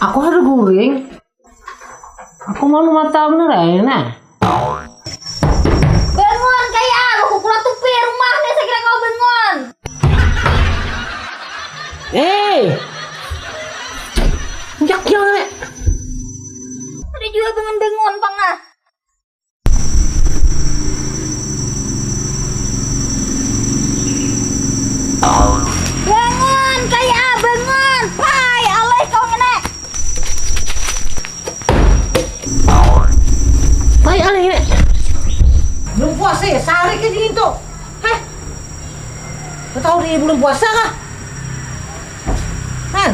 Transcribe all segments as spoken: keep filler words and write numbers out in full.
Aku ada guring. Aku malu mata bener ya, nah. Bangun, kayak aku kulat tupi rumah nih, saya kira kau bangun. Eh, jak yang nek. Ada juga bangun-bangun, pang, ah. Bangun, kayak bangun. Pai, alih kau ngene. Pai, alih ngene. Belum puasa ya, sehari ke sini tuh. Heh. Kau tahu di bulan puasa kah? Hah?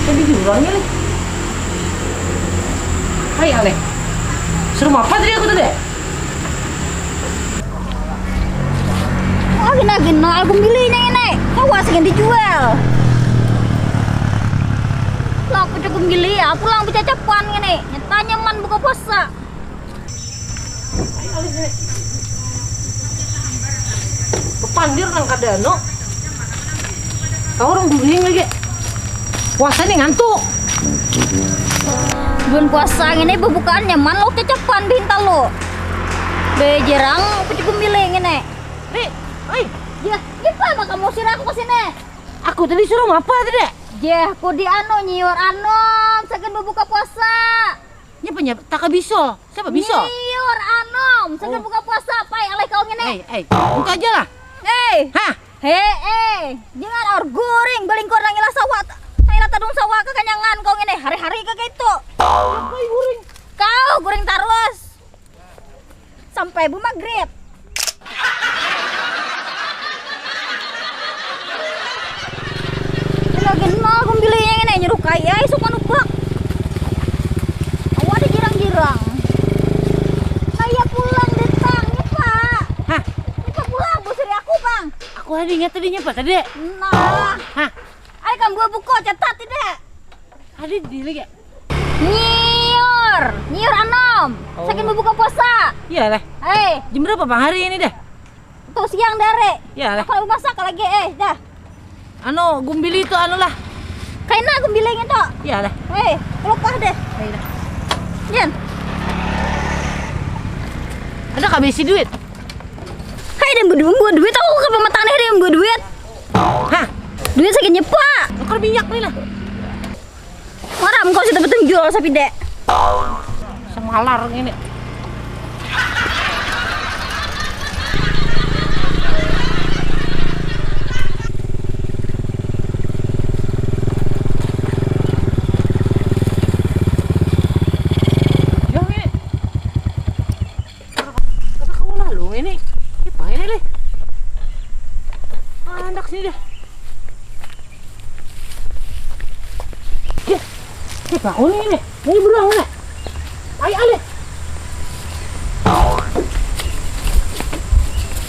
Jadi jurangnya nih. Hai, aleh. Seru apa tadi aku tadi? Oh, gina-gina, aku milihnya ini. Kau asing dijual. Lah, aku cukup milih ya, aku lang becacapan ini. Nyata nyaman buka puasa. Bepandir nang kada anu. Tahu orang guring lagi. Puasa nih ngantuk. Bulan puasa ini bubukaan nyaman lo, kecapan bintang lo. Be, jarang pucuk gumbiling ini. Ri, oi. Ya, apa maka mau sirah aku ke sini? Aku tadi suruh apa tadi? Jeh, ku di anu nyiur anom, sagan berbuka puasa. Nyapa, nyapa? Taka biso. Siapa biso? Nyiur anom, sagan Oh. buka puasa, pai alai kau ngini. Eh, eh, buka aja lah. Eh. Hah? He, eh. Jangan aur guring, balingkur nang ilah sawah. Nang ilah tadung sawah, kakanyangan kau ngini. Hari-hari ka kaitu. Apa guring? Kau guring tarus. Sampai bu magrib. Lagi nol pembilihnya ini nyerukai ya, isuk manubak. Awak ada jirang-jirang. Saya pulang datangnya, Pak. Hah? Ini Pak pulang, bu seri aku, Bang. Aku ada ingat tadinya, Pak, tadi. Nah. Hah? Ada kan buah buku, catat tidak? Ada di lagi. Nyiur, nyiur anom. Oh. Saking berbuka puasa. Iya lah. Hei. Jam berapa, Bang, hari ini dah? Tuh siang dari. Iya lah. Kalau masak lagi, eh, dah. Anu, gumbili itu anu lah. Kaina gumbili itu. Iya lah. Hei, lupa deh. Iya lah. Jen. Ada kah besi duit? Hei, dan buat duit, aku ke pematang nih, dan buat duit. Hah? Duit sakit nyepa. Tukar minyak nih lah. Maram kau sudah betul jual sapi dek. Semalar ini. Jangan. Kada kawa lalu ini. Kiapa ini lih? Handak sini dah. Yah, kiapa ini ini? Ini berang ini. Ai alih.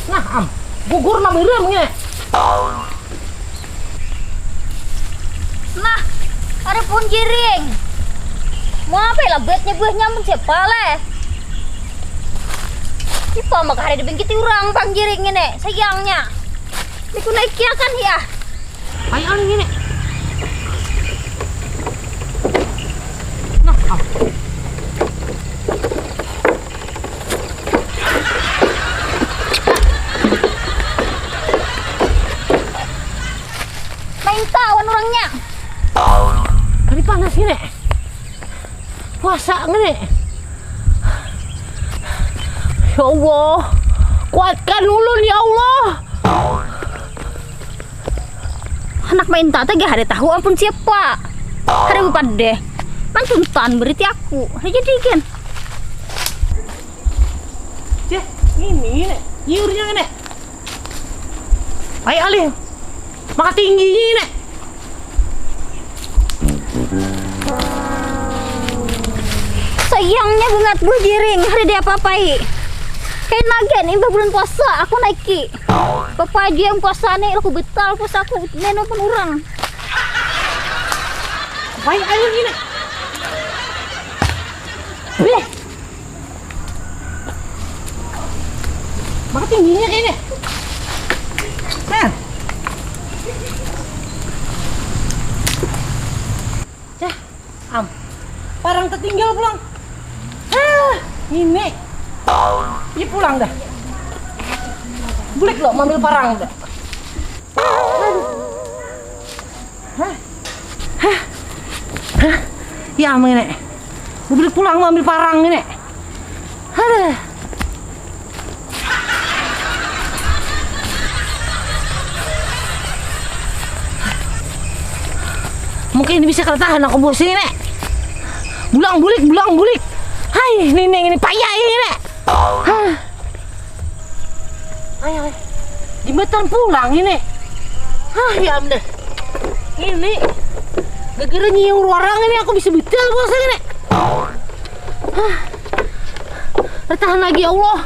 Nah, am, gugur lah berang ini. Nah, ada pun jiring. Mau apa ya lebetnya buahnya mun siapa leh? Ipa maka ada dibingkiti urang pang jiring ini, sayangnya. Diku naiki akan ya. Ayo anu ini. Nah, ah. Main kawan orangnya. Tapi panas ini. Puasa ngini. Ya Allah, kuatkan ulun ya Allah. Anak main tata gak ada tahu ampun siapa. Ada bupat deh. Mantuntan berarti aku. Ada jadi kan. Ceh, ini nih, nyiurnya nih. Ayo alih. Maka tingginya ini. Sayangnya bangat buah jiring, hari dia papai. Kain magen imbah bulan puasa aku naiki. Bapak aja yang puasa nih, aku betal puasa aku neno pun orang. Baik ayo ini. Beh. Maka tingginya kayaknya. Parang tertinggal pulang. Hah, ini. Ini pulang dah. Bulik lo, ambil parang dah. Aduh. Hah? Hah? Hah? Ya, amin, Nek. Bulik pulang, ambil parang ini. Aduh. Mungkin ini bisa kada tahan aku pusing ini. Bulang bulik, bulang bulik. Hai, Nining ini payah ini, Nek. Hah. Ay, ay. Jembatan pulang ini. Hah, ya am dah. Ini. Gara-gara nyiur orang ini aku bisa betul puasa ini. Hah. Bertahan lagi ya Allah.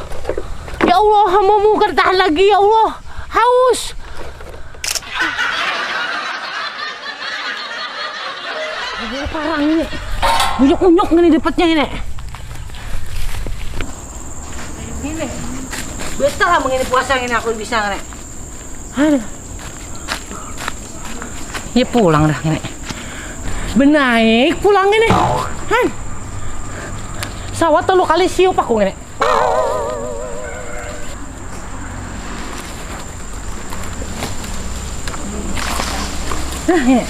Ya Allah, hambamu bertahan lagi ya Allah. Haus. Ini parang ini. Unyuk-unyuk ini dapatnya ini. Ini. Betul lah mengini puasa ini aku bisa ini. Aduh. Ya pulang dah ini. Benaik pulang ini. Han. Sawat telu kali siup aku ini. Nah, ini.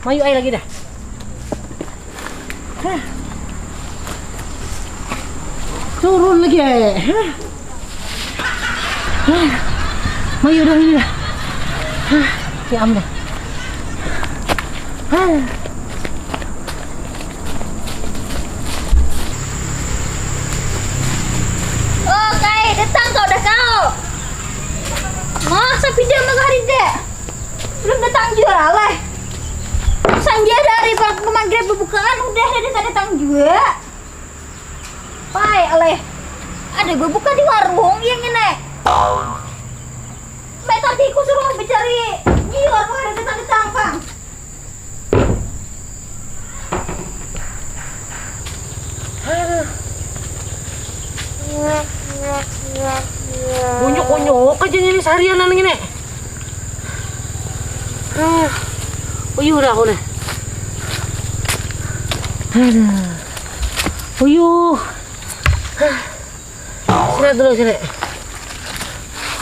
Mayu ai lagi dah. Hah. Turun lagi ai. Hah. Hah. Mayu dah ini dah. Hah. Ya ampun. Hah. Oh, kai, datang kau dah kau. Masa pindah maka hari dah. Belum datang jua lah. Sanja dari waktu maghrib bubukaan udah ada datang jua. Pai aleh. Ada bubuka di warung yang ini. Baik tadi ku suruh mencari nyiur kemarin datang datang pang. Aduh. Unyuk-unyuk aja ini seharian ini. Ah, uyuh dah aku nih. Aduh. Uyuh. Sini dulu sini.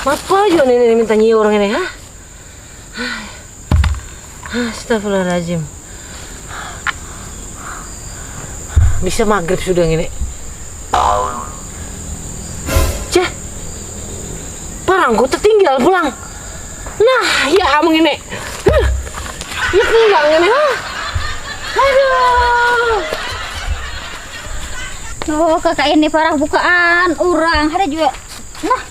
Apa juga nih, nih minta nyiur orang ini, ha? Astagfirullahaladzim. Bisa maghrib sudah ini. Ceh. Parangku tertinggal pulang. Nah, ya amang ini. Huh. Ya pulang ini, ha. Aduh. Oh, kakak ini parah bukaan orang. Ada juga. Nah.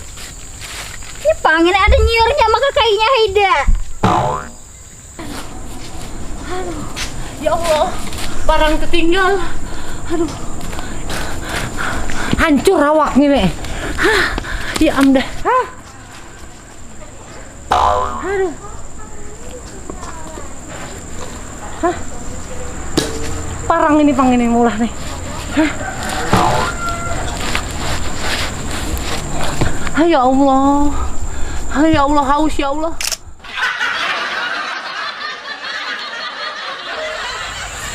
Ini pang ini ada nyiurnya maka kayaknya Haida. Ya Allah, parang tertinggal. Aduh. Hancur awak ini. Hah, ya amdah. Hah. Aduh. Hah. Parang ini pang ini mulah nih. Hah. Hai ya Allah. Hai ya Allah, haus ya Allah.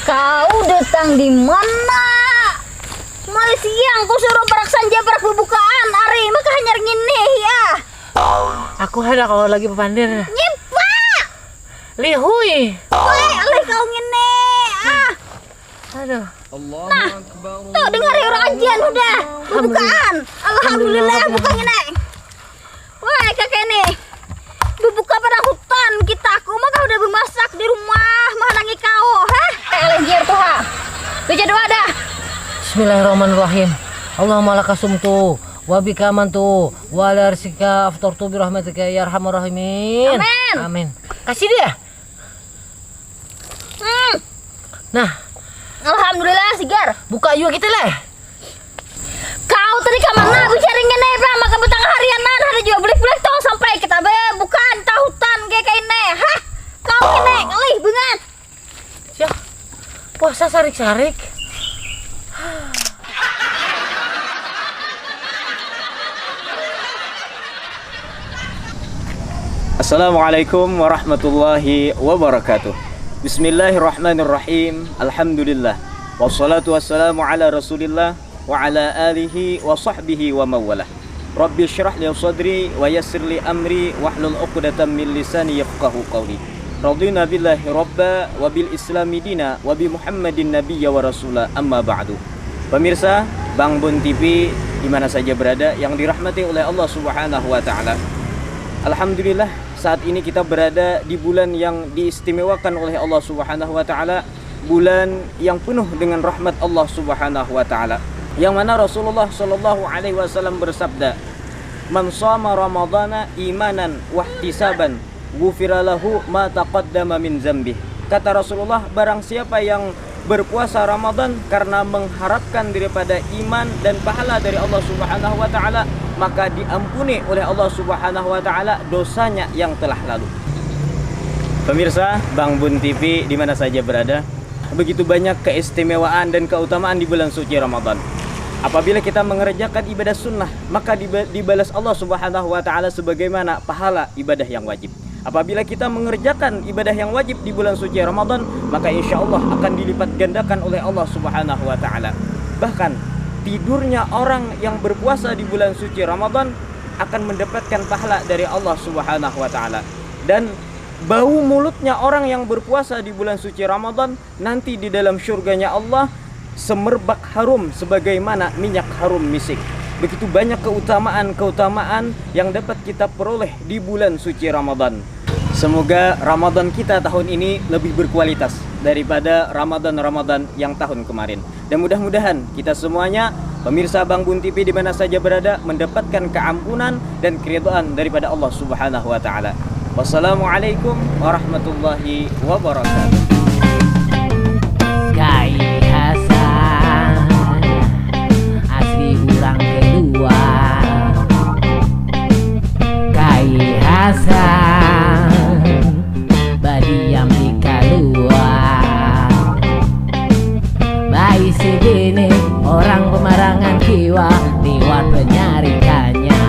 Kau datang di mana? Mulai siang ku suruh parak sanja parak bubukaan ari maka hanyar ngini ya. Aku ada kawa lagi bepandir. Nyipa. Lihui. Woi, alih kau ngini. Ah. Aduh. Nah, tuh dengar ya orang ajian udah. Bubukaan. Alhamdulillah buka ngini. Wah, kakek nih. Bubuka pada hutan kita. Aku mah udah bemasak di rumah, mahanangi kau. Hah? Eh, lenjer tuh, ha. Baca doa dah. Bismillahirrahmanirrahim. Allahumma laka sumtu wa bika amantu wa ala rizqika aftartu bi rahmatika ya arhamar rahimin. Amin. Amin. Kasih dia. Hmm. Nah. Alhamdulillah sigar. Buka juga kita leh. Kau tadi ke mana bicara ngene bang? Maka betang harian nan ada juga bulik-bulik tong sampai kita be bukan tahutan kayak kayak ini. Hah? Kau ini ngalih banget. Siap. Puasa sarik-sarik. Assalamualaikum warahmatullahi wabarakatuh. Bismillahirrahmanirrahim. Alhamdulillah. Wassalatu wassalamu ala Rasulillah wa ala alihi wa sahbihi wa mawalah. Rabbi syrah li sadri wa yassir li amri wahlul uqdatan min lisani yafqahu qawli. Radina billahi rabba wa bil islami dina wa bi Muhammadin nabiyya wa rasula, amma ba'du. Pemirsa Bang Bun T V di mana saja berada yang dirahmati oleh Allah Subhanahu wa taala. Alhamdulillah, saat ini kita berada di bulan yang diistimewakan oleh Allah Subhanahu wa taala, bulan yang penuh dengan rahmat Allah Subhanahu wa taala. Yang mana Rasulullah sallallahu alaihi wasallam bersabda, "Man shoma Ramadana imanan wahtisaban, ghufira lahu ma taqaddama min zambih." Kata Rasulullah, barang siapa yang berpuasa Ramadan karena mengharapkan daripada iman dan pahala dari Allah Subhanahu wa taala, maka diampuni oleh Allah Subhanahu wa taala dosanya yang telah lalu. Pemirsa Bang Bun T V di mana saja berada, begitu banyak keistimewaan dan keutamaan di bulan suci Ramadan. Apabila kita mengerjakan ibadah sunnah, maka diba- dibalas Allah Subhanahu wa taala sebagaimana pahala ibadah yang wajib. Apabila kita mengerjakan ibadah yang wajib di bulan suci Ramadan, maka insya Allah akan dilipat gandakan oleh Allah Subhanahu wa taala. Bahkan tidurnya orang yang berpuasa di bulan suci Ramadan akan mendapatkan pahala dari Allah Subhanahu wa taala. Dan bau mulutnya orang yang berpuasa di bulan suci Ramadan nanti di dalam surganya Allah semerbak harum sebagaimana minyak harum misik. Begitu banyak keutamaan-keutamaan yang dapat kita peroleh di bulan suci Ramadan. Semoga Ramadan kita tahun ini lebih berkualitas daripada Ramadan-Ramadan yang tahun kemarin. Dan mudah-mudahan kita semuanya, pemirsa Bang Bun T V di mana saja berada, mendapatkan keampunan dan keridhaan daripada Allah Subhanahu wa taala. Wassalamualaikum warahmatullahi wabarakatuh. Kai Hasan, asli urang Kelua. Kai Hasan, badiam di Kalua. Baisi bini orang pemarangan kiwa, liwat penyarikannya.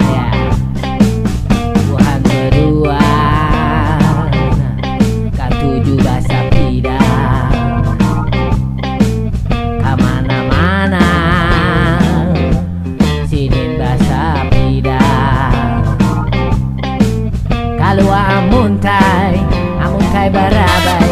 Ya. Buhan kedua, katuju basapida kamana-mana, sidin basapida. Kalua amuntai, amuntai barabai.